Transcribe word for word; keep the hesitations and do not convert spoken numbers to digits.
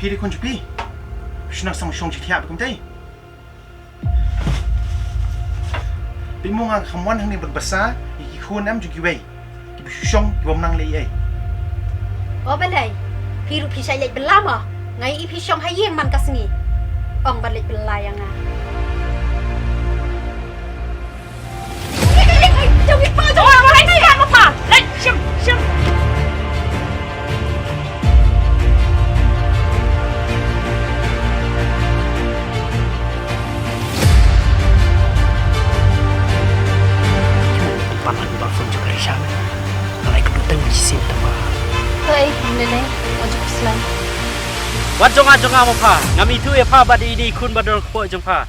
Ri khun jong phi. Shna sang shong chi thiah ba kumtei. Phi mo nga kham wan hangne ban basa ïa ki khun em jong kiwei. Ki ba shu shong ki bym nang leh ei. O balei, phi ruh phi shait leit bylla mo? Nga ïohi phi shong ha ïing man ka sngi. Ong ban leit bylla ïa nga. Pan lang ba phone jong ka Risha me. Nalai ka duteng shisien tama. Hei, nene, ojok slai. Wat jong nga jong nga mo pha. Ngam ithuh ïa pha bad ine i khun ba don kpoh jong pha.